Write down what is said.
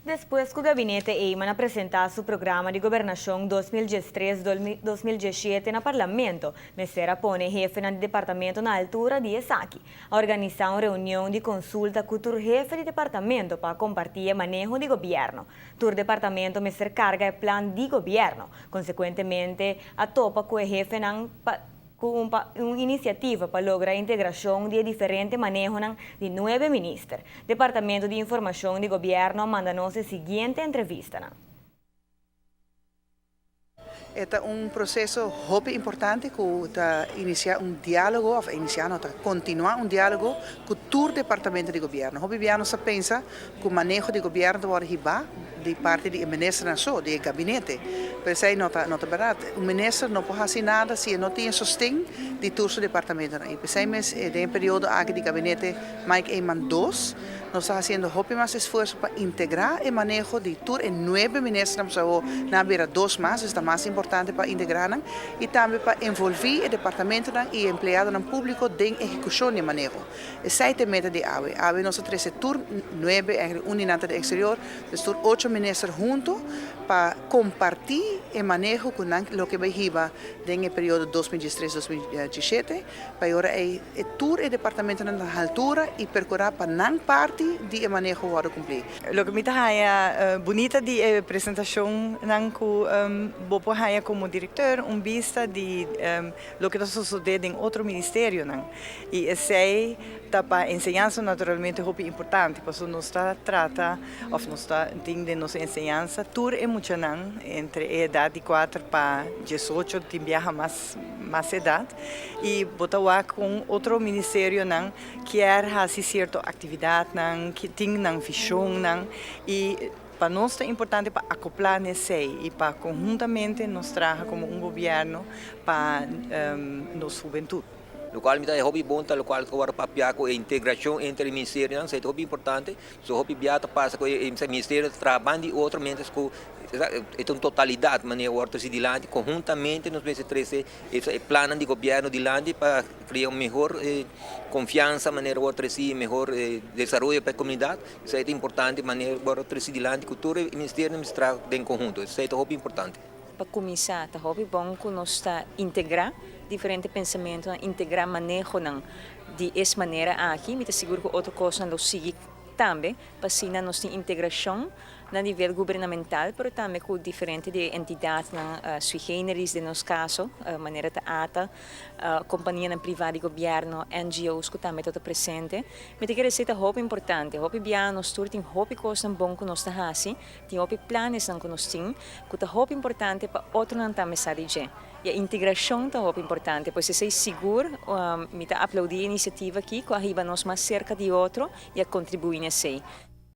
Despues cu Gabinete Eman a presenta su programa di gobernacion 2013-2017 na Parlamento, mester a pone hefenan di departamento na altura di esaki. A organisa un reunion di consulta cu tur hefe di departamento pa comparti e maneho di gobierno. Tur departamento mester carga e plan di gobierno. Consecuentemente, a topa cu e hefenan cu un iniciativa pa logra integracion di diferente manehonan di nuebe minister. Departamento di Informacion di Gobierno a manda nos e siguiente entrevista. E ta un proceso hopi importante cu ta inicia un dialogo, of inicia no, ta continua un dialogo cu tur departamento di gobierno. Hopi biaha nos ta pensa cu maneho di gobierno ta wordo hiba di parti di minister so, di gabinete. Pero esey no ta berdad. Un minister no por haci nada si no tin sosten di tur su departamento. Y pesey mes, den e periodo aki di gabinete Mike Eman 2, nos ta haciendo hopi mas esfuerso pa integra e maneho di tur e nuebe minister, so nan a bira dos mas, ta mas importante pa integra nan, y tambe pa envolvi e departamento y empleado publico den ehecucion di maneho. Esey ta e meta di awe. Awe nos a trece tur nuebe, eigenlijk un di exterior, dus tur ocho minister hunto pa comparti e maneho cu loke bay hiba den e periodo 2013-2017, pa awor e tur e departamento na altura y percura pa nan parti di e maneho wordo cumpli. Loke mi ta haya bunita di e presentacion nan cu bo por haya como director un bista di loke ta sucediendo den otro ministerio nan. Y esey ta pa enseñansa naturalmente hopi importante, pasobra nos ta trata of nos ta tin den nos enseñansa tur e muchanan entre edad di 4 pa 18, tin biaha mas edad, y bo ta wak cu otro ministerio nan kier haci cierto actividad nan, cu tin nan vision nan, y pa nos ta importante pa acopla esey y pa conhuntamente nos traha como un gobierno pa nos hubentud. Locual mi ta hopi bon ta locual cu awor papia cu e integracion entre ministerio nan, ta hopi importante. So hopi bia ta pasa cu e ministerio ta traha di otro, mientras cu e un totalidad manera awor ta dilanti conhuntamente nos mester trece e plan di gobierno dilanti pa crea un mihor confiansa, manera awor trece mihor desaroyo pa e comunidad. Esey ta importante manera awor trece dilanti cu tur ministerio mester traha den conhunto. Esey ta hopi importante. Pa cuminsa, ta hopi bon cu nos ta integra diferente pensamento, integra maneho nan di e manera aki, mi ta sigur cu otro cos lo sigui tambe, pa asina nos tin integracion na nivel gubernamental, pero tambe cu diferente di entidad nan sui generis den nos caso, manera ta ATA, compania nan priva di gobierno, NGOs cu tambe ta presente. Mi ta kere ta hopi importante, hopi bia nos tur tin hopi cos nan bon cu nos ta hasi, tin hopi planes nan cu nos tin, cu ta hopi importante pa otro nan tambe sa di dje. E integracion ta hopi importante, pues esey sigur, mi ta aplaudi e iniciativa aki, cu a hiba nos mas cerca di otro y a contribui na esey.